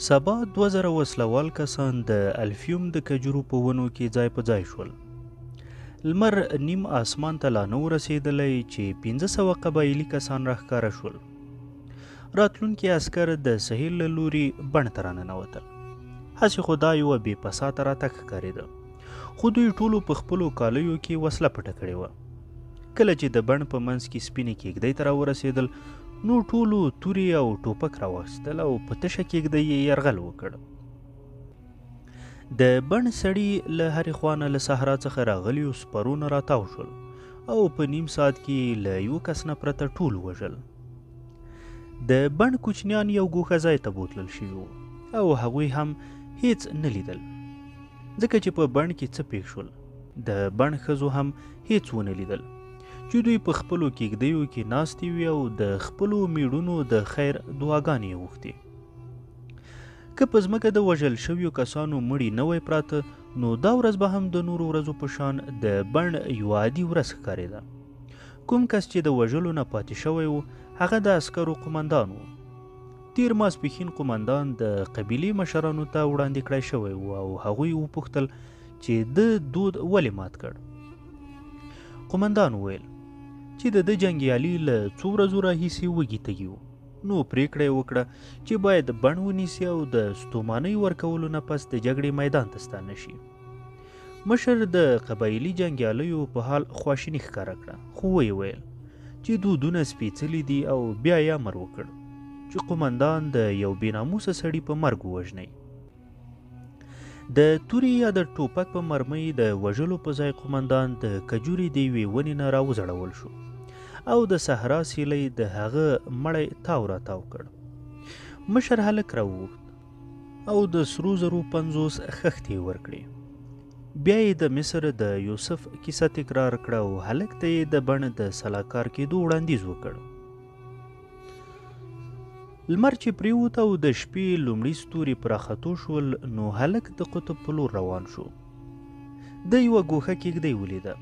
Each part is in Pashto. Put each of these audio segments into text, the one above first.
سبا 2000 وسله وال کسان د الفیوم د کجورو په ونو کې ځای په ځای شول. لمر نیم آسمان ته لا نه و رسېدلی چې 500 قبایلي کسان راښکاره شول. راتلونکي عسکر د سهیل له لوري بڼ ته راننوتل. هسې خو دا یوه بې پساته راتګ ښکارېده، خو دوی ټولو په خپلو کالیو کې وسله پټه کړې وه. کله چې د بڼ په منځ کې سپینې کېږدۍ ته راورسېدل، نو ټولو تورې او ټوپک راواخیستل او په تشه کېږدۍ یې یرغل وکړ. د بڼ سړي له هرې خوا نه له صحرا څخه راغلیو سپرو نه راتاو شول او په نیم ساعت کې له یوه کس نه پرته ټول وژل. د بڼ کوچنیان یو ګوښه ځای ته بوتلل شوي وو او هغوی هم هیڅ نه لیدل، ځکه چې په بڼ کې څه پېښ شول. د بڼ ښځو هم هیڅ ونه لیدل چې دوی په خپلو کېږدیو کې ناستې وې او د خپلو میړونو د خیر دعاګانې یې غوښتې. که په ځمکه د وژل شویو کسانو مړي نه وای پراته، نو دا ورځ به هم د نورو ورځو په شان د بڼ یوه عادي ورځ ښکارېده. کوم کس چې د وژلو نه پاتې شوی و، هغه د عسکرو قومندان و. تیر ماسپښین قومندان د قبیلې مشرانو ته وړاندې کړای شوی و او هغوی وپوښتل چې ده دود ولې مات کړ. قومندان وویل چې د ده جنګیالي له څو ورځو راهیسې وږي تږي وو، نو پرېکړه یې وکړه چې باید بڼ ونیسي او د ستومانۍ ورکولو نه پس د جګړې میدان ته ستانه شي. مشر د قبایلي جنګیالیو په حال خواشیني ښکاره کړه، خو ویې ویل چې دودونه سپېڅلي دي او بیا یې امر وکړ چې قومندان د یو بې ناموسه سړي په مرګ ووژنئ. د تورې یا د ټوپک په مرمۍ د وژلو په ځای قومندان د کجورې د یوې ونې نه راوځړول شو او د صحرا سیلۍ د هغه مړی تاو راتاو کړ. مشر هلک راووت او د سرو زرو 50 خښتې یې ورکړې. بیا یې د مصر د یوسف کیسه تکرار کړه او هلک ته یې د بڼ د سلاکار کېدو وړاندیز وکړ. لمر چې پرېوت او د شپې لومړي ستوري پر راختو شول، نو هلک د قطب په لور روان شو. ده یوه ګوښه کېږدۍ ولیده.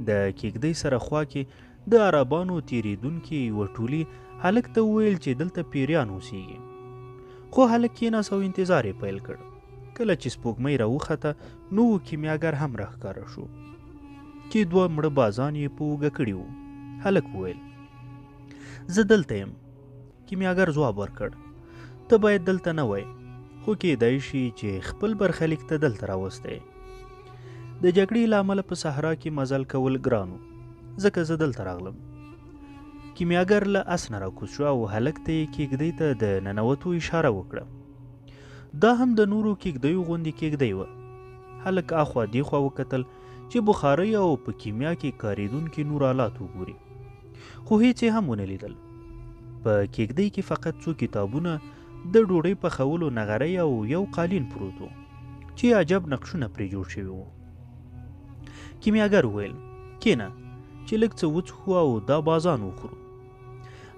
د کېږدۍ سره خوا کې د عربانو تېرېدونکي یوه ټولي هلک ته وویل چې دلته پیریان اوسیږي. خو هلک کېناست او انتظار یې پیل کړ. کله چې سپوږمۍ راوخته، نو کیمیاګر هم راښکاره شو چې دوه مړه بازان یې په اوږه کړي وو. هلک وویل، زه دلته یم. کیمیاګر ځواب ورکړ، ته باید دلته نه وای، خو کېدای شي چې خپل برخلیک ته دلته راوستی. د جګړې له امله په صحرا کې مزل کول ګران و، ځکه زه دلته راغلم. کیمیاګر له اس نه راکوز شو او هلک ته یې کېږدۍ ته د ننوتو اشاره وکړه. دا هم د نورو کېږدیو غوندې کېږدۍ وه. هلک اخوا دیخوا وکتل چې بخارۍ او په کیمیا کې کارېدونکي نور آلات وګوري، خو هیڅ یې هم ونه لیدل. په کېږدۍ کې فقط څو کتابونه، د ډوډۍ پخولو نغری او یو قالین پروت و چې عجب نقشونه پرې جوړ شوي وو. کیمیاګر وویل، کینه چې لږ څه وڅښو او دا بازان وخورو.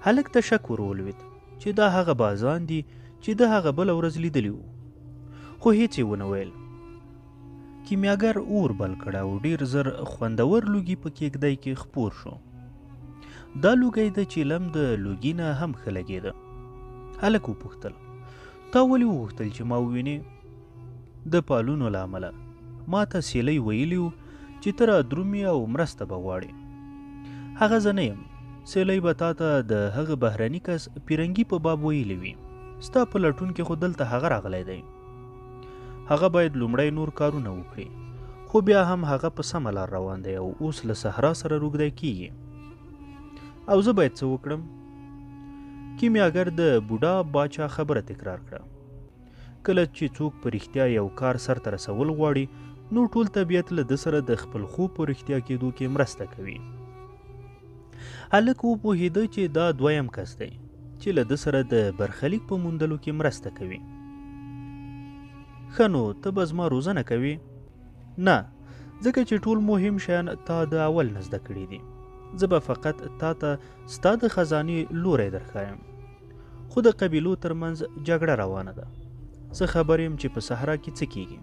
هلک ته شک ور ولوېد چې دا هغه بازان دي چې ده هغه بله ورځ لیدلي وو، خو هیڅ یې ونه ویل. کیمیاګر اور بل کړ او ډېر زر خوندور لوګي په کېږدۍ کې خپور شو. دا لوګی د چیلم د لوګي نه هم ښه لګېده. هلک وپوښتل، تا ولې وغوښتل چې ما ووینې؟ د پالونو له امله. ما ته سیلۍ ویلي و چې ته رادرومې او مرسته به غواړې. هغه زه نه یم. سیلۍ به تا ته د هغه بهرني کس پیرنګي په باب ویلي وي. ستا په لټون کې خو دلته هغه راغلی دی. هغه باید لومړی نور کارونه وکړي، خو بیا هم هغه په سمه لار روان دی او اوس له صحرا سره روږدی کیږي. او زه باید څه وکړم؟ کیمیاګر د بوډا باچا خبره تکرار کړه. کله چې څوک په رښتیا یو کار سرته رسول غواړي، نو ټول طبیعت له ده سره د خپل خوب په رښتیا کېدو کې مرسته کوي. هلک وپوهېده چې دا دویم کس دی چې له ده سره د برخلیک په موندلو کې مرسته کوي. ښه نو ته به زما روزنه کوې؟ نه، ځکه چې ټول مهم شیان تا د اول نه زده کړي دي. زه به فقط تا ته ستا د خزانې لوری درښایم. خو د قبیلو ترمنځ جګړه روانه ده. زه خبر یم چې په صحرا کې څه کیږي.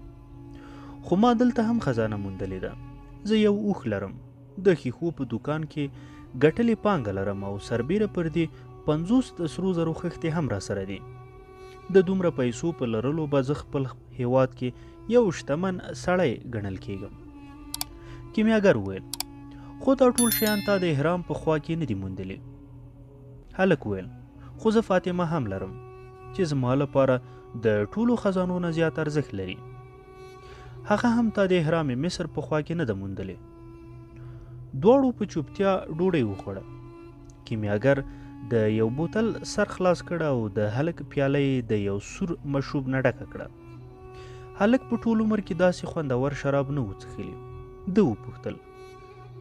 خو ما دلته هم خزانه موندلې ده. زه یو اوښ لرم، د ښیښو په دوکان کې ګټلې پانګه لرم او سربیره پر دې 50 د سرو زرو خښتې هم راسره دي. د دومره پیسو په لرلو به زه خپل هیواد کې یو شتمن سړی ګڼل کیږم. کیمیاګر وویل، خو دا ټول شیان تا د اهرام په خوا کې نه دي موندلي. هلک وویل، خو زه فاطمه هم لرم چې زما لپاره د ټولو خزانو نه زیات ارزښت لري. هغه هم تا د اهرام مصر په خوا کې نه ده موندلې. دواړو په چوپتیا ډوډۍ وخوړه. کیمیاګر د یو بوتل سر خلاص کړ او د هلک پیاله یې د یو سور مشروب نه ډکه کړه. هلک په ټول عمر کې داسې خوندور شراب نه وو څښلي. ده وپوښتل،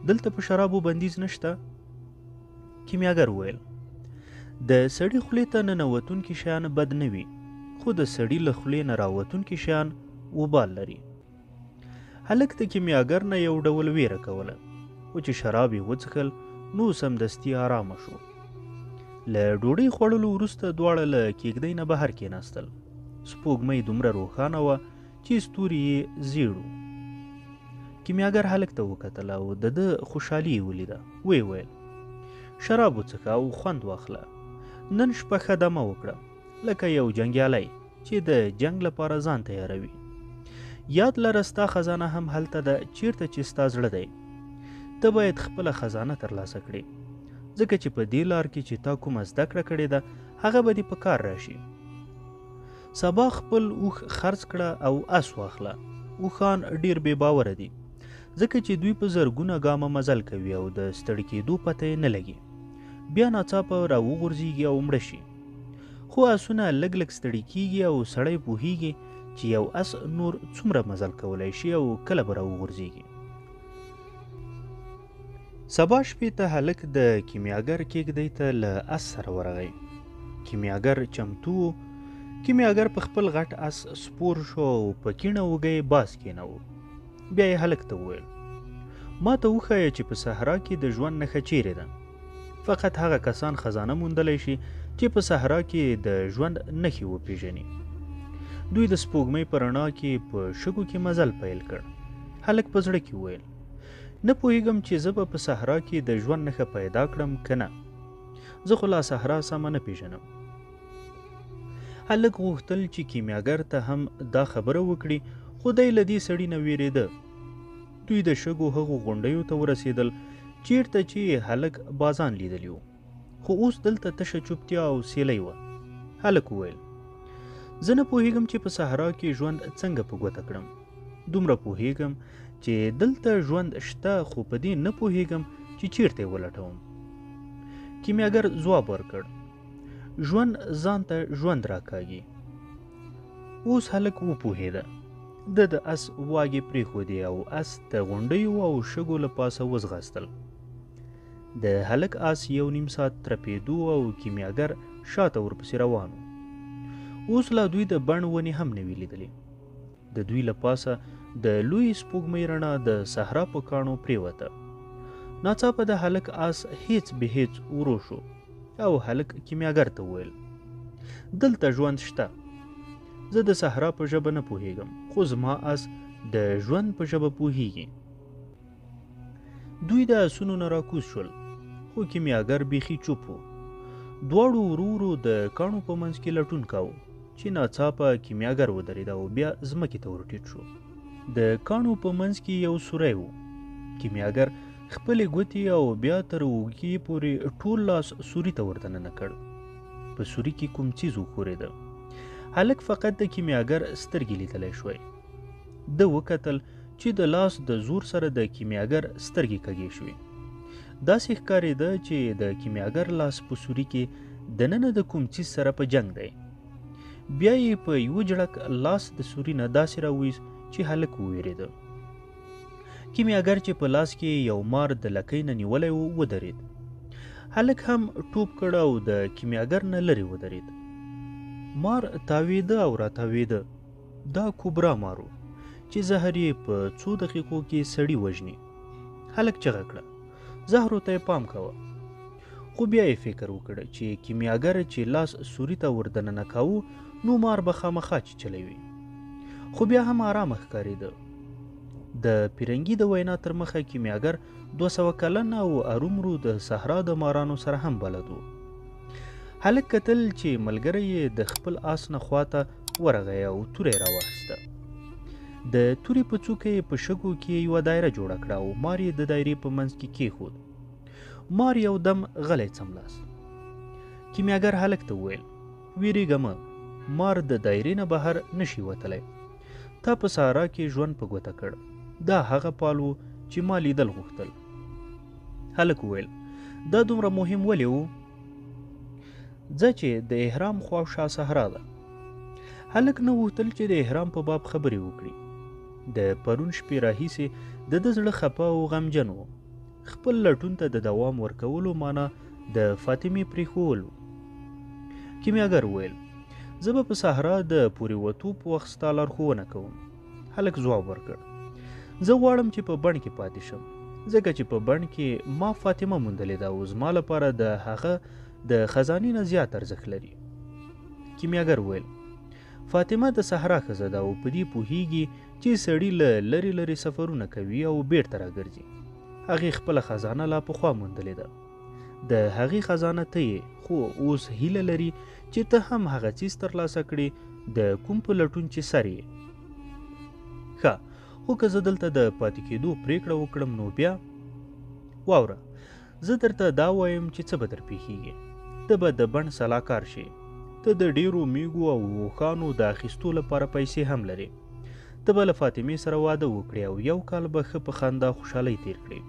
دلته په شرابو بندیز نشته؟ کیمیاګر وویل، د سړي خولې ته ننوتونکي شیان بد نه وي، خو د سړي له خولې نه راوتونکي شیان وبال لري. هلک د کیمیاګر نه یو ډول ویره کوله، خو چې شراب یې وڅښل نو سمدستي آرامه شو. له ډوډۍ خوړلو وروسته دواړه له کېږدۍ نه بهر کېناستل. سپوږمۍ دومره روښانه وه چې ستوري یې زیړ وو. کیمیاګر هلک ته وکتل او د ده خوشحالي یې ولیده. ویې ویل، شراب وڅښه او خوند واخله. نن شپه ښه دمه وکړه، لکه یو جنګیالی چې د جنګ لپاره ځان تیاروي. یاد لره ستا خزانه هم هلته ده چیرته چې ستا زړه دی. ته باید خپله خزانه ترلاسه کړې، ځکه چې په دې لار کې چې تا کومه زده کړه کړې ده هغه به دې په کار راشي. سبا خپل اوښ خرڅ کړه او اس واخله. اوښان ډیر بې باوره دي، ځکه چې دوی په زرګونه ګامه مزل کوي او د ستړي کېدو پته یې نه لګي، بیا ناڅاپه راوغورځېږي او مړه شي. خو اسونه لږ لږ ستړي کېږي او سړی پوهېږي چې یو اس نور څومره مزل کولی شي او کله به راوغورځېږي. سبا شپې ته هلک د کیمیاګر کېږدۍ ته له اس سره ورغی. کیمیاګر چمتو و. کیمیاګر په خپل غټ اس سپور شو او په کیڼه اوږه یې باز کېناوه. بیا یې هلک ته وویل، ما ته وښایه چې په صحرا کې د ژوند نښه چیرې ده. فقط هغه کسان خزانه موندلی شي چې په صحرا کې د ژوند نښې وپیژني. دوی د سپوږمۍ په رڼا کې په شګو کې مزل پیل کړ. هلک په زړه کې وویل، نه پوهېږم چې زه به په صحرا کې د ژوند نښه پیدا کړم که نه. زه خو لا صحرا سمه نه پیژنم. هلک غوښتل چې کیمیاګر ته هم دا خبره وکړي، خو دی له دې سړي نه ویرېده. دوی د شګو هغو غونډیو ته ورسېدل چیرته چې هلک بازان لیدلي وو، خو اوس دلته تشه چوپتیا او سیلۍ وه. هلک وویل، زه نه پوهېږم چې په صحرا کې ژوند څنګه په ګوته کړم. دومره پوهېږم چې دلته ژوند شته، خو په دې نه پوهېږم چې چیرته یې ولټوم. کیمیاګر ځواب ورکړ، ژوند ځان ته ژوند راکاږي. اوس هلک وپوهېده. ده د اس واګې پرېښودې او اس د غونډیو او شګو له پاسه وځغاستل. د هلک اس یو نیم ساعت ترپېدو او کیمیاګر شاته ورپسې روان و. اوس لا دوی د بڼ ونې هم نه وې لیدلې. د دوی له پاسه د لویې سپوږمۍ رڼا د صحرا په کاڼو پرېوته. ناڅاپه د هلک اس هیڅ بې هیڅ ورو شو او هلک کیمیاګر ته وویل، دلته ژوند شته. زه د صحرا په ژبه نه پوهېږم، خو زما اس د ژوند په ژبه پوهېږي. دوی د اسونو نه راکوز شول، خو کیمیاګر بیخي چوپ و. دواړو ورو ورو د کاڼو په منځ کې لټون کاوه چې ناڅاپه کیمیاګر ودرېد او بیا ځمکې ته ورټیټ شو. د کاڼو په منځ کې یو سوری و. کیمیاګر خپلې ګوتې او بیا تر اوږې پورې ټول لاس سوري ته وردننه کړ. په سوري کې کوم څیز وښورېده. هلک فقط د کیمیاګر سترګې لیدلی شوی. ده وکتل چې د لاس د زور سره د کیمیاګر سترګې کږې شوې. داسې ښکارېده چې د کیمیاګر لاس په سوري کې دننه د کوم څیز سره په جنګ دی. بیا یې په یوه جړک لاس د سوري نه داسې راوویست چې هلک وویرېده. کیمیاګر چې په لاس کې یو مار د لکۍ نه نیولی و ودرېد. هلک هم ټوپ کړ او د کیمیاګر نه لرې ودرېد. مار تاوېده او راتاوېده. دا کوبرا مار و چې زهر یې په څو دقیقو کې سړي وژني. هلک چغه کړه، زهرو ته یې پام کوه. خو بیا یې فکر وکړ چې کیمیاګر چې لاس سوري ته وردننه کاوه نو مار به خامخا چیچلی وي. خو بیا هم آرامه ښکارېده. د پیرنګي د وینا تر مخه کیمیاګر 200 کلن او ارومرو د صحرا د مارانو سره هم بلد و. هلک کتل چې ملګری یې د خپل آس نه خواته ورغی او توره یې راواخیسته. د تورې په څوکه یې په شګو کې یوه دایره جوړه کړه او مار یې د دایرې په منځ کې کېښود. مار یو دم غلی څملاست. کیمیاګر هلک ته وویل، ویریږه مه، مار د دایرې نه بهر نشي وتلی. تا په صحرا کې ژوند په ګوته کړ. دا هغه پال و چې ما لیدل غوښتل. هلک وویل، دا دومره مهم ولې و؟ ځه چې د احرام خواوشا صحرا ده. هلک نه غوښتل چې د احرام په باب خبرې وکړي. د پرون شپې راهیسې د ده زړه خپه او غمجن و. خپل لټون ته د دوام ورکولو معنا د فاطمې پرېښوول و. کیمیاګر وویل، زه به په صحرا د پورې وتو په وخت ستا لارښوونه کوم. هلک ځواب ورکړ، زه غواړم چې په بڼ کې پاتې شم، ځکه چې په بڼ کې ما فاطمه موندلې ده او زما لپاره د هغه د خزانې نه زیات ارزښت لري. کیمیاګر وویل، فاطمه د صحرا ښځه ده او په دې پوهیږي چې سړي له لرې لرې سفرونه کوي او بیرته راګرځي. هغې خپله خزانه لا پخوا موندلې ده. د هغې خزانه ته یې، خو اوس هیله لري چې ته هم هغه څیز ترلاسه کړې د کوم په لټون چې سر یې. ښه، خو که زه دلته د پاتې کېدو پرېکړه وکړم نو بیا؟ واوره، زه درته دا وایم چې څه به در پېښېږي. ته به د بڼ سلاکار شې. ته د ډېرو میږو او اوښانو د اخیستو لپاره پیسې هم لرې. ته به له فاطمې سره واده وکړې او یو کال به ښه په خندا خوشحالۍ تېر کړې.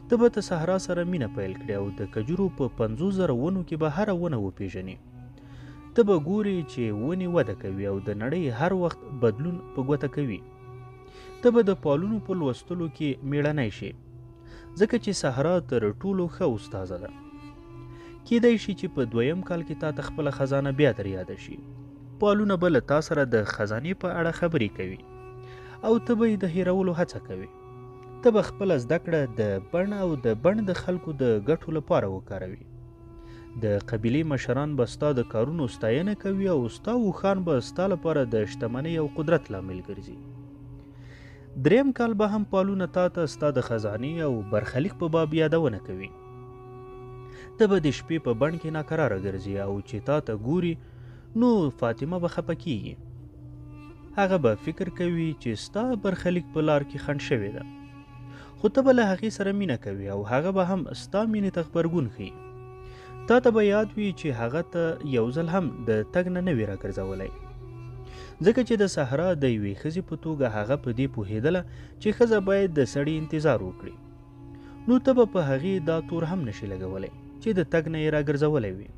ته به د صحرا سره مینه پیل کړې او د کجورو په 50,000 ونو کې به هره ونه وپېژنې. ته به ګورې چې ونې وده کوي او د نړۍ هر وخت بدلون په ګوته کوي. ته به د پالونو په لوستلو کې میړنی شې، ځکه چې صحرا تر ټولو ښه استاذه ده. کیدای شي چې په دویم کال کې تا ته خپله خزانه بیا در یاده شي. پالونه به له تا سره د خزانې په اړه خبرې کوي او ته به یې د هېرولو هڅه کوې. ته به خپله زده کړه د بڼ او د بڼ د خلکو د ګټو لپاره وکاروي. د قبیلې مشران به ستا د کارونو ستاینه کوي او ستا اوښان به ستا لپاره د شتمنۍ او قدرت لامل ګرځي. دریم کال به هم پالونه تا ته ستا د خزانې او برخلیک په باب یادونه کوي. ته به د شپې په بڼ کې ناکراره ګرځې او چې تا ته ګوري نو فاطمه به خپه کیږي. هغه به فکر کوي چې ستا برخلیک په لار کې خنډ شوې ده، خو ته به له هغې سره مینه کوي او هغه به هم ستا مینې ته غبرګون ښیي. تا ته به یاد وي چې هغه ته یو ځل هم د تګ نه نه وي راګرځولی، ځکه چې د صحرا د یوې ښځې په توګه هغه په دې پوهېدله چې ښځه باید د سړي انتظار وکړي. نو ته به په هغې دا تور هم نشي لګولی چې د تګ نه یې راګرځولی وي،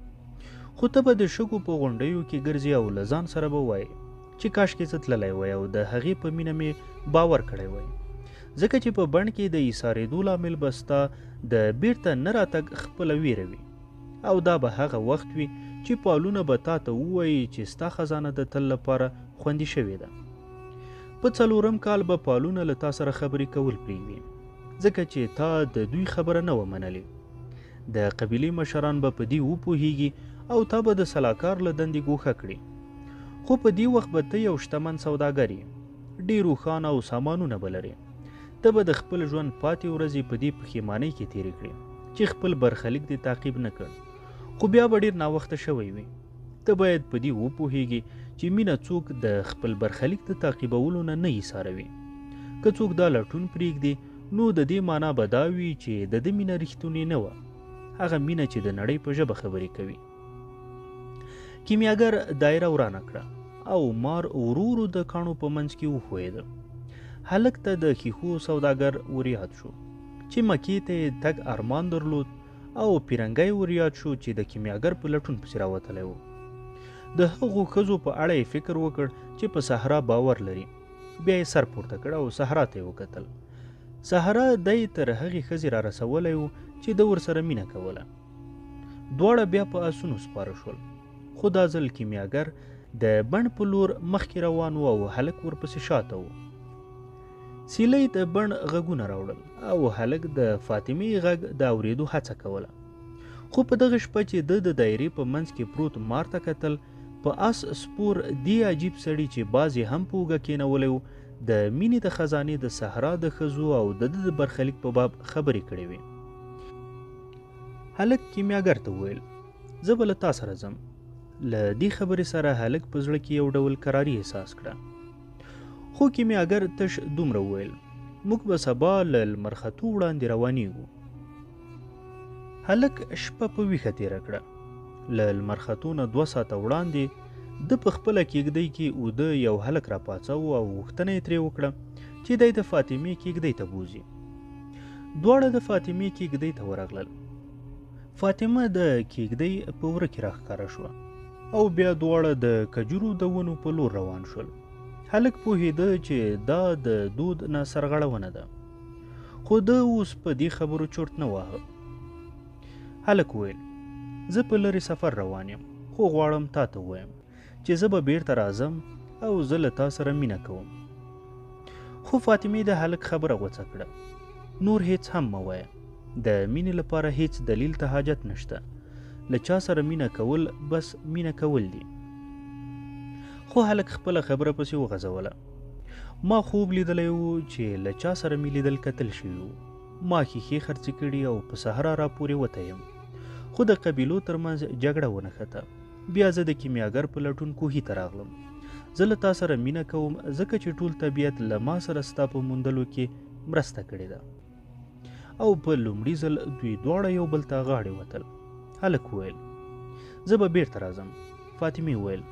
خو ته به د شګو په غونډیو کې ګرځې او له ځان سره به وایې چې کاشکې زه تللی وای او د هغې په مینه مې باور کړی وای، ځکه چې په بڼ کې د ایسارېدو لامل به ستا د بیرته نه راتګ خپله ویره وي، او دا به هغه وخت وي چې پالونه به تا ته ووایي چې ستا خزانه د تل لپاره خوندي شوې ده. په څلورم کال به پالونه له تا سره خبرې کول پرېږدي، ځکه چې تا د دوی خبره نه وه منلې. د قبیلې مشران به په دې وپوهیږي او تا به د سلاکار له دندې ګوښه کړي، خو په دې وخت به ته یو شتمن سوداګر یې، ډېر اوښان او سامانونه به لرې. ته به د خپل ژوند پاتې ورځې په دې پښیمانۍ کې تېرې کړې چې خپل برخلیک دې تعقیب نه کړ، خو بیا به ډېر ناوخته شوی وي. ته باید په دې وپوهیږې چې مینه څوک د خپل برخلیک د تعقیبولو نه نه ایساروي. که څوک دا لټون پرېږدي نو د دې معنا به دا وي چې د ده مینه رښتونې نه وه، هغه مینه چې د نړۍ په ژبه خبرې کوي. کیمیاګر دایره ورانه کړه او مار ورو ورو د کاڼو په منځ کې وښویېده. هلک ته د ښیښو سوداګر وریاد شو چې مکې ته یې تګ ارمان درلود، او پیرنګی وریاد شو چې د کیمیاګر په لټون پسې راوتلی و. د هغو ښځو په اړه یې فکر وکړ چې په صحرا باور لري. بیا یې سر پورته کړ او صحرا ته یې وکتل. صحرا دی تر هغې ښځې را رسولی و چې ده ورسره مینه کوله. دواړه بیا په آسونو سپاره شول، خو دا ځل کیمیاګر د بڼ په لور مخکې روان و او هلک ورپسې شاته و. سیلۍ د بڼ غږونه راوړل او هلک د فاطمې غږ د اورېدو هڅه کوله، خو په دغه شپه چې ده د دایرې په منځ کې پروت مار ته کتل، په اس سپور دې عجیب سړي چې باز یې هم په اوږه کېنولی و، د مینې د خزانې د صحرا د ښځو او د ده د برخلیک په باب خبرې کړې وې. هلک کیمیاګر ته وویل، زه به له تا سره ځم. له دې خبرې سره هلک په زړه کې یو ډول کراري احساس کړه. خو کیمیاګر تش دومره وویل، موږ به سبا له لمر ختو وړاندې روانیږو. هلک شپه په ویښه تېره کړه. له لمر ختو نه 2 ساعته وړاندې ده په خپله کېږدۍ کې اوده یو هلک راپاڅاوه او غوښتنه یې ترې وکړه چې دی د فاطمې کېږدۍ ته بوځي. دواړه د فاطمې کېږدۍ ته ورغلل. فاطمه د کېږدۍ په وره کې راښکاره شوه او بیا دواړه د کجورو د ونو په لور روان شول. هلک پوهېده چې دا د دود نه سرغړونه ده، خو ده اوس په دې خبرو چورت نه واهه. هلک وویل، زه په لرې سفر روان یم، خو غواړم تا ته ووایم چې زه به بیرته راځم او زه له تا سره مینه کوم. خو فاطمې د هلک خبره غوڅه کړه، نور هیڅ هم مه وایه، د مینې لپاره هیڅ دلیل ته حاجت نشته، له چا سره مینه کول بس مینه کول دي. خو هلک خپله خبره پسې وغځوله، ما خوب لیدلی و چې له چا سره مې لیدل کتل شوي وو، ما ښیښې خرڅې کړي او په صحرا راپورې وتی یم، خو د قبیلو ترمنځ جګړه ونښته. بیا زه د کیمیاګر په لټون کوهي ته راغلم. زه له تا سره مینه کوم ځکه چې ټول طبیعت له ما سره ستا په موندلو کې مرسته کړې ده. او په لومړي ځل دوی دواړه یو بل ته غاړې وتل. هلک وویل، زه به بیرته راځم. فاطمې وویل،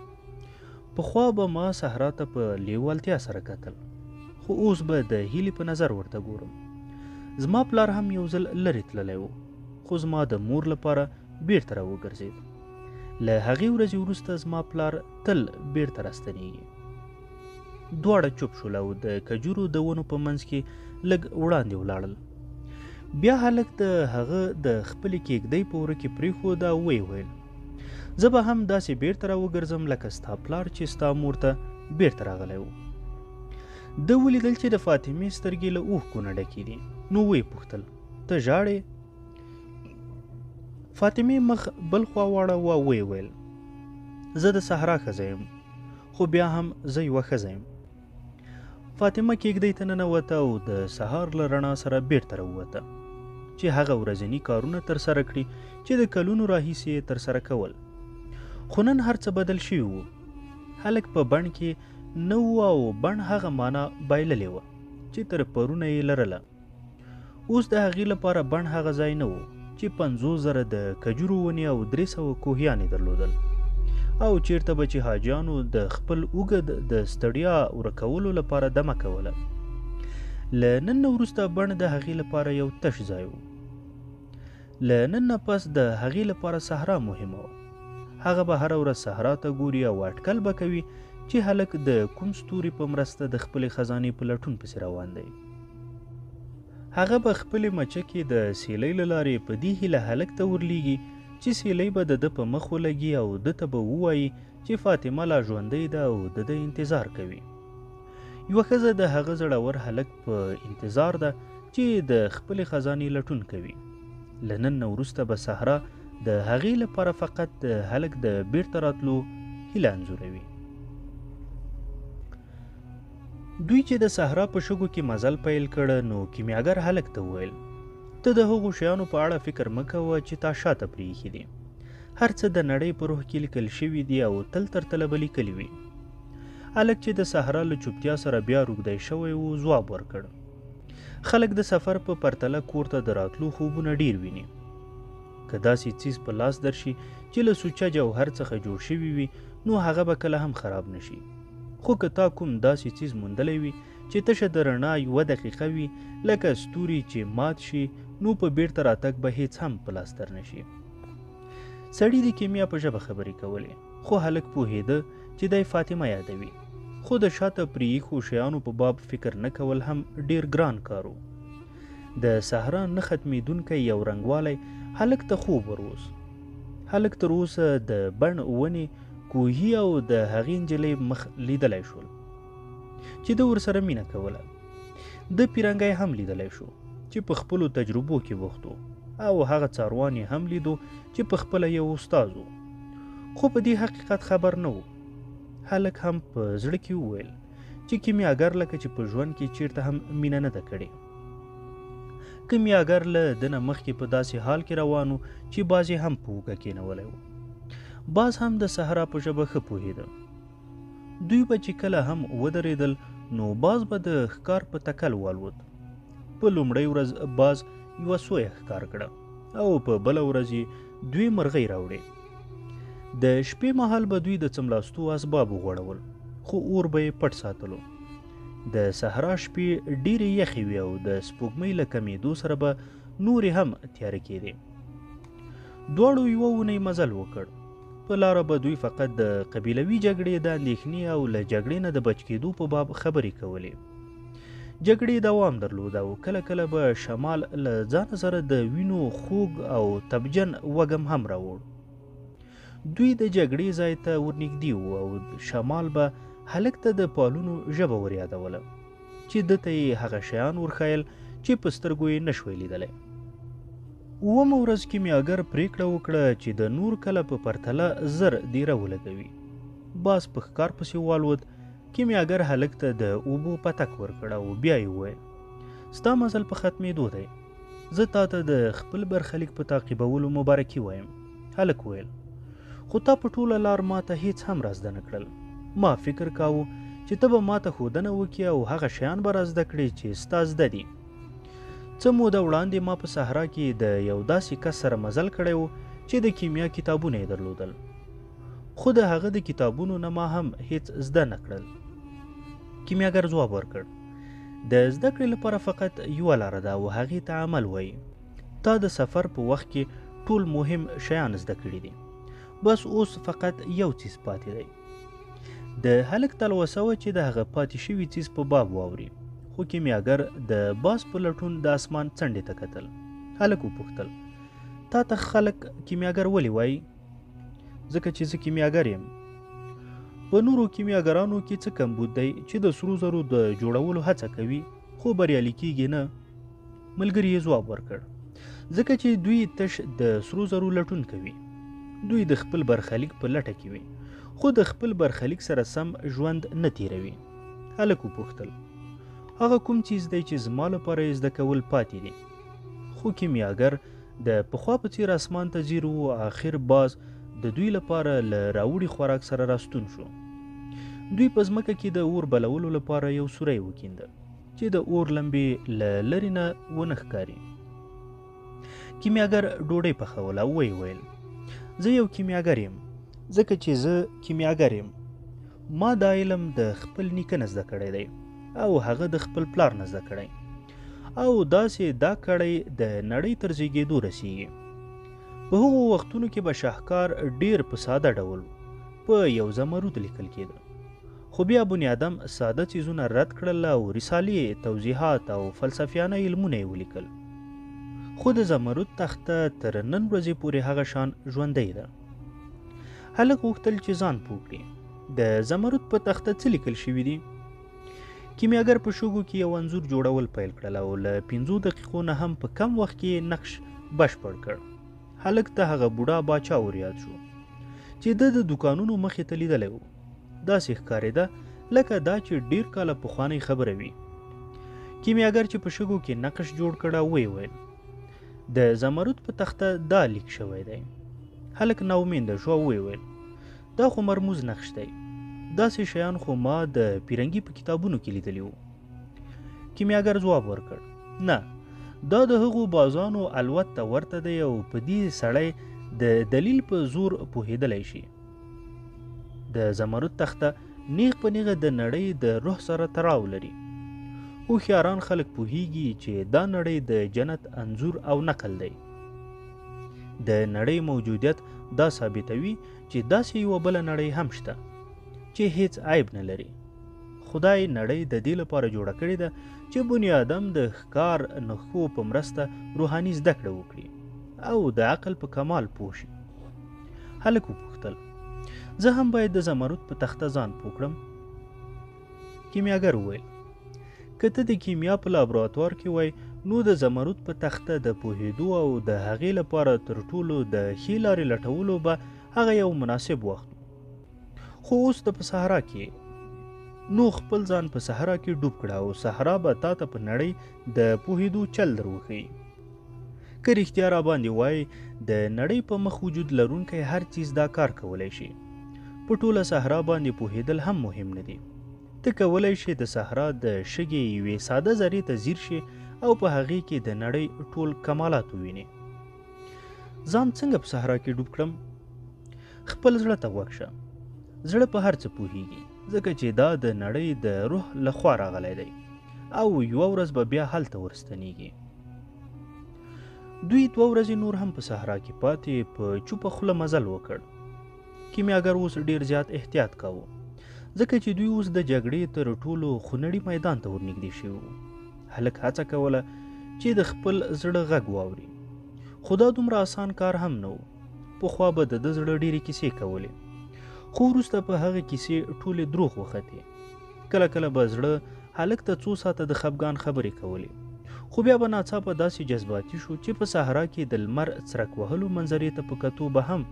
پخوا به ما صحرا ته په لیوالتیا سره کتل، خو اوس به د هیلې په نظر ورته ګورم. زما پلار هم یو ځل لرې تللی و، خو زما د مور لپاره بیرته راوګرځېد. له هغې ورځې وروسته زما پلار تل بیرته راستنیږي. دواړه چوپ شول او د کجورو د ونو په منځ کې لږ وړاندې ولاړل. بیا هلک د هغه د خپلې کېږدۍ په وره کې پرېښوده او ویې ویل، زه به هم داسې بیرته راوګرځم لکه ستا پلار چې ستا مور ته بیرته راغلی و. ده ولیدل چې د فاطمې سترګې له اوښکو نه ډکې دي، نو ویې پوښتل، ته ژاړې؟ فاطمې مخ بل خوا واړاوه او ویې ویل، زه د صحرا ښځه یم، خو بیا هم زه یوه ښځه یم. فاطمه کېږدۍ ته ننوته او د سهار له رڼا سره بیرته راووته چې هغه ورځني کارونه ترسره کړي چې د کلونو راهیسې یې ترسره کول. خو نن هر څه بدل شوي وو. هلک په بڼ کې نه و او بڼ هغه معنا بایللې وه چې تر پرونه یې لرله. اوس د هغې لپاره بڼ هغه ځای نه و چې 50,000 د کجورو ونې او 300 کوهیان یې درلودل، او چیرته به چې حاجیانو د خپل اوږد د ستړیا ورکولو لپاره دمه کوله. له نن نه وروسته بڼ د هغې لپاره یو تش ځای و. له نن نه پس د هغې لپاره صحرا مهمه وه. هغه به هره ورځ صحرا ته ګوري او اټکل به کوي چې هلک د کوم ستوري په مرسته د خپلې خزانې په لټون پسې روان دی. هغه به خپلې مچکې د سیلۍ له لارې په دې هیله هلک ته ورلیږي چې سیلۍ به د ده په مخ ولګي او ده ته به ووایي چې فاطمه لا ژوندۍ ده او د ده انتظار کوي. یوه ښځه د هغه زړور هلک په انتظار ده چې د خپلې خزانې لټون کوي. له نن نه وروسته به صحرا د هغې لپاره فقط د هلک د بیرته راتلو هیله انځوروي. دوی چې د صحرا په شګو کې مزل پیل کړ، نو کیمیاګر هلک ته وویل، ته د هغو شیانو په اړه فکر مه کوه چې تا شاته پرې ایښي دي. هر څه د نړۍ په روح کې لیکل شوي دي او تل تر تله به لیکلي وي. هلک چې د صحرا له چوپتیا سره بیا روږدی شوی و، ځواب ورکړ، خلک د سفر په پرتله کور ته د راتلو خوبونه ډیر ویني. که داسې څیز په لاس درشي چې له سوچه جوهر څخه جوړ شوي وي، نو هغه به کله هم خراب نشي. خو که تا کوم داسې څیز موندلی وي چې تشه د رڼا یوه دقیقه وي، لکه ستوري چې مات شي، نو په بیرته راتګ به هیڅ هم په لاس در نشي. سړي د کیمیا په ژبه خبرې کولې، خو هلک پوهېده چې دی فاطمه یادوي. خو د شاته پرې ایښو شیانو په باب فکر نه کول هم ډیر ګران کار و. د صحرا نه ختمېدونکی یو رنګوالی هلک ته خوب وروست. هلک تر اوسه د بڼ ونې، کوهي او د هغې نجلۍ مخ لیدلی شول چې ده ورسره مینه کوله. ده پیرنګی هم لیدلی شو چې په خپلو تجربو کې بوخت و، او هغه څاروان یې هم لیدو چې په خپله یو استاد و، خو په دې حقیقت خبر نه و. هلک هم په زړه کې وویل چې کیمیاګر لکه چې په ژوند کې چیرته هم مینه نه ده کړې. کیمیاګر له ده نه مخکې په داسې حال کې روان و چې باز یې هم په اوږه کېنولی و. باز هم د صحرا په ژبه ښه پوهېده. دوی به چې کله هم ودرېدل نو باز به د ښکار په تکل والوت. په لومړۍ ورځ باز یوه سویه ښکار کړه او په بله ورځ یې دوې مرغۍ راوړې. د شپې مهال به دوی د څملاستو اسباب وغوړول، خو اور به یې پټ ساتلو. د صحرا شپې ډېرې یخې وې او د سپوږمۍ له کمېدو سره به نورې هم تیاره کېدې. دواړو یوه اونۍ مزل وکړ. په لاره به دوی فقط د قبیلوي جګړې د اندېښنې او له جګړې نه د بچ کېدو په باب خبرې کولې. جګړې دوام درلود او کله کله به شمال له ځانه سره د وینو خوږ او تبجن وږم هم راوړ. دوی د جګړې ځای ته ورنږدې وو او شمال به هلک ته د پالونو ژبه وریادوله چې ده ته یې هغه شیان ورښایل چې په سترګو یې نشوی لیدلی. اوومه ورځ کیمیاګر پریکړه وکړه چې د نور کله په پرتله زر دیره ولګوي. باز په ښکار پسې والوت. کیمیاګر هلک ته د اوبو پتک ورکړ او بیا یې وویل، ستا مزل په ختمېدو دی. زه تا ته د خپل برخلیک په تعقیبولو مبارکي وایم. هلک وویل، خو تا په ټوله لار ما ته هیڅ هم را زده نه کړل. ما فکر کاوه چې ته به ما ته ښودنه وکړې او هغه شیان به را زده کړې چې ستا زده دي. څه موده وړاندې ما په صحرا کې د یو داسې کس سره مزل کړی و چې د کیمیا کتابونه یې درلودل، خو د هغه د کتابونو نه ما هم هیڅ زده نه کړل. کیمیاګر ځواب ورکړ، د زده کړې لپاره فقط یوه لاره ده او هغې ته عمل وایي. تا د سفر په وخت کې ټول مهم شیان زده کړي دي، بس اوس فقط یو څیز پاتې دی. د هلک تلوسه وه چې د هغه پاتې شوي څیز په باب واوري، خو کیمیاګر د باز په لټون د اسمان څنډې ته کتل. هلک وپوښتل، تا ته خلک کیمیاګر ولې وایي؟ ځکه چې زه کیمیاګر یم. په نورو کیمیاګرانو کې څه کمبود دی چې د سرو زرو د جوړولو هڅه کوي خو بریالي کیږي نه؟ ملګري یې ځواب ورکړ، ځکه چې دوی تش د سرو زرو لټون کوي. دوی د خپل برخلیک په لټه کې وي، خو د خپل برخلیک سره سم ژوند نه تیروي. هلک وپوښتل، هغه کوم څیز دی چې زما لپاره یې زده کول پاتې دي؟ خو کیمیاګر د پخوا په څیر اسمان ته ځیر و. آخر باز د دوی لپاره له راوړي خوراک سره راستون شو. دوی په ځمکه کې د اور بلولو لپاره یو سوری وکینده چې د اور لمبې له لرې نه ونه ښکاري. کیمیاګر ډوډۍ پخوله او ویې ویل، زه یو کیمیاګر یم، ځکه چې زه کیمیاګر یم. ما دا علم د خپل نیکه نه زده کړی دی او هغه د خپل پلار نه زده کړی، او داسې دا کړی د نړۍ تر زیږېدو رسیږي. په هغو وختونو کې به شاهکار ډیر په ساده ډول په یو زمرود لیکل کېده، خو بیا بنیادم ساده څیزونه رد کړل او رسالې، توضیحات او فلسفیانه علمونه یې ولیکل. خو د زمرود تخته تر نن ورځې پورې هغه شان ژوندۍ ده. هلک غوښتل چې ځان پوه کړي د زمرود په تخته څه لیکل شوي دي. کیمیاګر په شګو کې یو انځور جوړول پیل کړل او له 5 دقیقو نه هم په کم وخت کې نقش بشپړ کړ. هلک ته هغه بوډا باچا وریاد شو چې ده د دوکانونو مخې ته لیدلی و. داسې ښکارېده لکه دا چې ډیر کاله پخوانۍ خبره وي. کیمیاګر چې په شګو کې نقش جوړ کړ او ویې ویل، د زمرود په تخته دا لیک شوی دی. هلک ناامیده شو او ویې ویل، دا خو مرموز نقش دی، داسې شیان خو ما د پیرنګي په کتابونو کې لیدلي وو. کیمیاګر ځواب ورکړ، نه، دا د هغو بازانو الوت ته ورته دی او په دې سړی د دلیل په زور پوهېدلی شي. د زمرد تخته نیغ په نیغه د نړۍ د روح سره تړاو لري. هوښیاران خلک پوهیږي چې دا نړۍ د جنت انځور او نقل دی. د نړۍ موجودیت دا ثابتوي چې داسې یوه بله نړۍ هم شته چې هیڅ عیب نه لري. خدای نړۍ د دې لپاره جوړه کړې ده چې بني آدم د ښکار نښو په مرسته روحاني زده کړه وکړي او د عقل په کمال پوه شي. هلک وپوښتل، زه هم باید د زمرد په تخته ځان پوه کړم؟ کیمیاګر وویل، که ته د کیمیا په لابراتوار کې وای نو د زمرد په تخته د پوهېدو او د هغې لپاره تر ټولو د ښې لارې لټولو به هغه یو مناسب وخت و. خو اوس ته په صحرا کې، نو خپل ځان په صحرا کې ډوب کړه او صحرا به تا ته په نړۍ د پوهېدو چل در وښیي. که رښتیا راباندې وایې، د نړۍ په مخ وجود لرونکی هر څیز دا کار کولی شي. په ټوله صحرا باندې پوهېدل هم مهم نه دي. ته کولی شې د صحرا د شګې یوې ساده ذرې ته ځیر شې او په هغې کې د نړۍ ټول کمالات ووینې. ځان څنګه په صحرا کې ډوب کړم؟ خپل زړه ته غوږ شه. زړه په هر څه پوهیږي، ځکه چې دا د نړۍ د روح له خوا راغلی دی او یوه ورځ به بیا هلته ورستنیږي. دوی دوه ورځې نور هم په صحرا کې پاتې په چوپه خوله مزل وکړ. کیمیاګر اوس ډیر زیات احتیاط کاوه، ځکه چې دوی اوس د جګړې تر ټولو خونړي میدان ته ورنږدې شوي وو. هلک هڅه کوله چې د خپل زړه غږ واوري، خو دا دومره اسان کار هم نه و. پخوا به د ده زړه ډېرې کیسې کولې، خو وروسته په هغې کیسې ټولې دروغ وختې. کله کله به زړه هلک ته څو ساعته د خپګان خبرې کولې، خو بیا به ناڅاپه داسې جذباتي شو چې په صحرا کې د لمر څرک وهلو منظرې ته په کتو به هم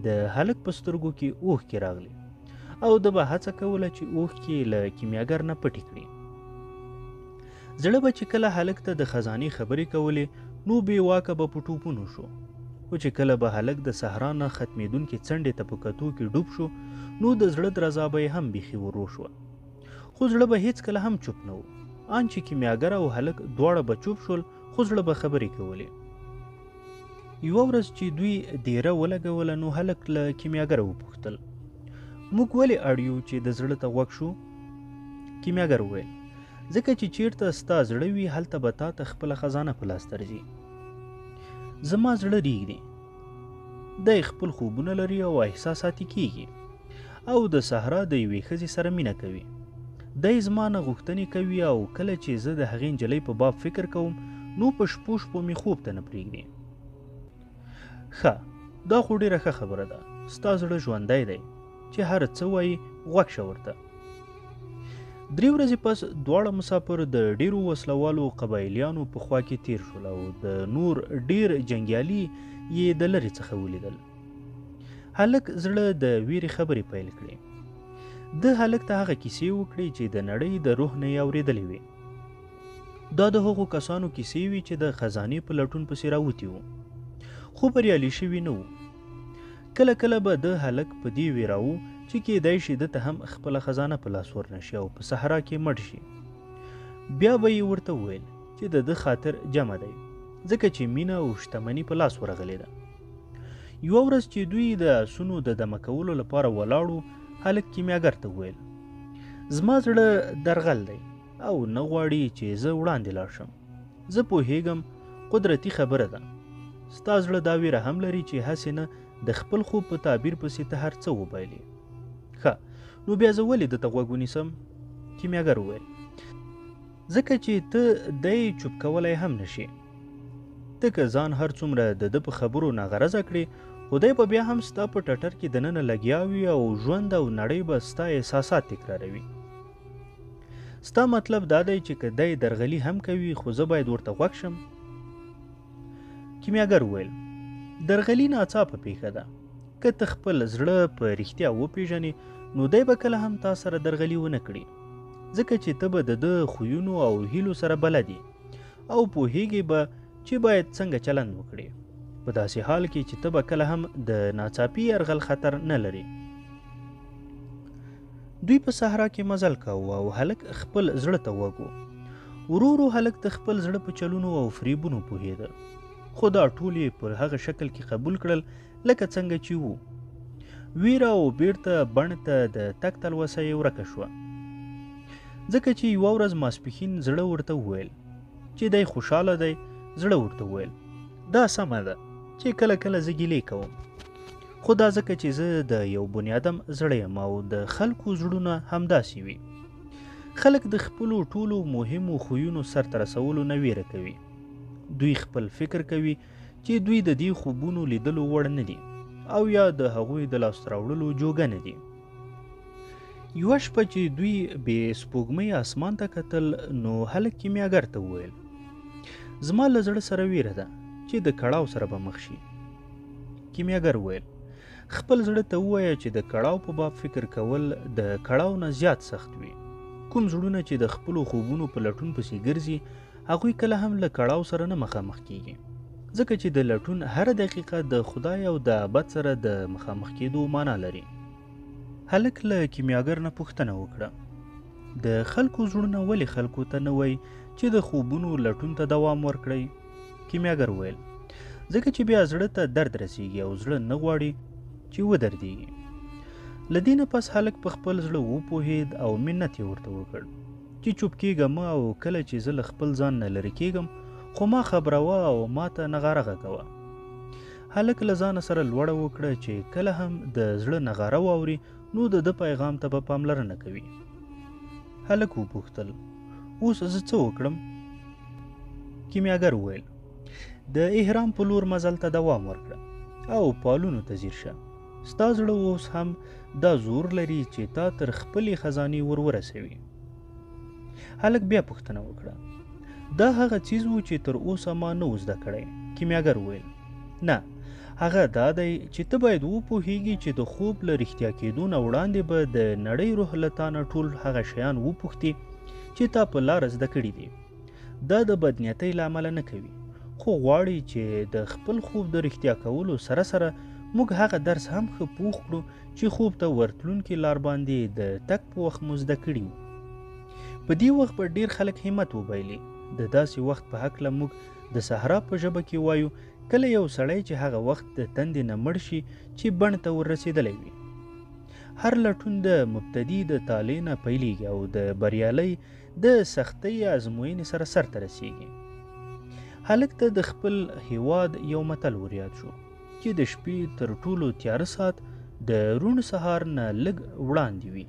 د هلک په سترګو کې اوښکې راغلې او ده به هڅه کوله چې اوښکې له کیمیاګر نه پټې کړي. زړه به چې کله هلک ته د خزانې خبرې کولې نو بې واکه به په ټوپونو شو، خو چې کله به هلک د صحرا نه ختمېدونکې څنډې ته په کتو کې ډوب شو نو د زړه درزا به یې هم بیخي ورو شوه. خو زړه به هیڅکله هم چوپ نه و، آن چې کیمیاګر او هلک دواړه به چوپ شول خو زړه به خبرې کولې. یوه ورځ چې دوی دیره ولګوله نو هلک له کیمیاګره وپوښتل، موږ ولې اړ یو چې د زړه ته غوږ شو؟ کیمیاګر وویل، ځکه چې چیرته ستا زړه وي هلته به تا ته خپله خزانه په لاس درځي. زما زړه ریږدي، دی خپل خوبونه لري او احساساتي کیږي او د صحرا د یوې ښځې سره مینه کوي. دی زما نه غوښتنې کوي او کله چې زه د هغې نجلۍ په باب فکر کوم نو په شپو شپو مې خوب ته نه پرېږدي. ښه، دا خو ډېره ښه خبره ده، ستا زړه ژوندی دی چې هر څه وایي غوږ شه ورته. درې ورځې پس دواړه مسافر د ډېرو وسلوالو قبایلیانو په خوا کې تیر شول او د نور ډېر جنګیالي یې د لرې څخه ولیدل. هلک زړه د ویرې خبرې پیل کړې. ده هلک ته هغه کیسې وکړې چې د نړۍ د روح نه یې اورېدلې وې. دا د هغو کسانو کیسې وې چې د خزانې په لټون پسې راوتي وو، خو بریالي شوي نه وو. کله کله به ده هلک په دې ویراوه چې کیدای شي ده ته هم خپله خزانه په لاس ورنه شي او په صحرا کې مړ شي. بیا به یې ورته وویل چې د ده خاطر جمع دی، ځکه چې مینه او شتمني په لاس ورغلې ده. یوه ورځ چې دوی د اسونو د دمه کولو لپاره ولاړو، هلک کیمیاګر ته وویل، زما زړه درغل دی او نه غواړي چې زه وړاندې لاړ شم. زه پوهیږم، قدرتي خبره ده. ستا زړه دا ویره هم لري چې هسې نه د خپل خوب په تعبیر پسې ته هر څه وبایلې. ښه، نو بیا زه ولې ده ته غوږ ونیسم؟ کیمیاګر وویل، ځکه چې ته دی چوپ کولی هم نشې. ته که ځان هر څومره د ده په خبرو ناغرضه کړې، خو دی به بیا هم ستا په ټټر کې دننه لګیا وي او ژوند او نړۍ به ستا احساسات تکراروي. ستا مطلب دا دی چې که دی درغلي هم کوي خو زه باید ورته غوږ شم؟ کیمیاګر وویل، درغلي ناڅاپه پیښه ده. که ته خپل زړه په رښتیا وپیژنې نو دی به کله هم تا سره درغلي ونه کړي، ځکه چې ته به د ده خویونو او هیلو سره بلد یې او پوهیږې به چې باید څنګه چلند وکړې، په داسې حال کې چې ته به کله هم د ناڅاپي یرغل خطر نه لرې. دوی په صحرا کې مزل کاوه او هلک خپل زړه ته غوږ و. ورو ورو هلک د خپل زړه په چلونو او فریبونو پوهېده، خو دا ټول یې پر هغه شکل کې قبول کړل لکه څنګه چې وو. ویره او بیرته بڼ ته د تګ تلوسه یې ورکه شوه، ځکه چې یوه ورځ ماسپښین زړه ورته وویل چې دی خوشحاله دی. زړه ورته وویل، دا سمه ده چې کله کله زه ګیلې کوم، خو دا ځکه چې زه د یو بنیادم زړه یم او د خلکو زړونه همداسې وي. خلک د خپلو ټولو مهمو خویونو سرته رسولو نه ویره کوي. دوی خپل فکر کوي چې دوی د دې خوبونو لیدلو وړ نه دي او یا د هغوی د لاسته راوړلو جوګه نه دي. یوه شپه چې دوی بې سپوږمۍ اسمان ته کتل نو هلک کیمیاګر ته وویل، زما له زړه سره ویره ده چې د کړاو سره به مخ شي. کیمیاګر وویل، خپل زړه ته ووایه چې د کړاو په باب فکر کول د کړاو نه زیات سخت وي. کوم زړونه چې د خپلو خوبونو په لټون پسې ګرځي هغوی کله هم له کړاو سره نه مخامخ کیږي، ځکه چې د لټون هره دقیقه د خدای او د ابد سره د مخامخ کېدو معنا لري. هلک له کیمیاګر نه پوښتنه وکړه، د خلکو زړونه ولې خلکو ته نه وایي چې د خوبونو لټون ته دوام ورکړئ؟ کیمیاګر وویل، ځکه چې بیا زړه ته درد رسیږي او زړه نه غواړي چې ودردیږي. له دې نه پس هلک په خپل زړه وپوهید او منت یې ورته وکړ چې چوپ کیږه مه او کله چې زه له خپل ځان نه لرې کیږم خو ما خبروه او ما ته نغاره غږوه. هلک له ځانه سره لوړه وکړه چې کله هم د زړه نغاره واوري نو د ده پیغام ته به پاملرنه کوي. هلک وپوښتل، اوس زه څه وکړم؟ کیمیاګر وویل، د احرام په لور مزل ته دوام ورکړه او پالونو ته ځیر شه. ستا زړه اوس هم دا زور لري چې تا تر خپلې خزانې ور ورسوي. هلک بیا پوښتنه وکړه، دا هغه څیز و چې تر اوسه ما نه و زده کړی؟ کیمیاګر وویل، نه، هغه دا دی چې ته باید وپوهیږي چې د خوب له رښتیا کېدو نه وړاندې به د نړۍ روح له تا نه ټول هغه شیان وپوښتي چې تا په لاره زده کړي دي. دا د بدنیتۍ له امله نه کوي، خو غواړي چې د خپل خوب د رښتیا کولو سره سره موږ هغه درس هم ښه پوخ کړو چې خوب ته ورتلونکې لار باندې د تګ په وخت مو زده کړي وو. په دې وخت به ډیر خلک همت وبایلي. د داسې وخت په هکله موږ د صحرا په ژبه کې وایو، کله یو سړی چې هغه وخت د تندې نه مړ شي چې بڼ ته ور رسېدلی وي. هر لټون د مبتدی د طالع نه پیلیږي او د بریالۍ د سختۍ ازموینې سره سرته رسیږي. هلک ته د خپل هیواد یو متل وریاد شو چې د شپې تر ټولو تیاره ساعت د روڼ سهار نه لږ وړاندې وي.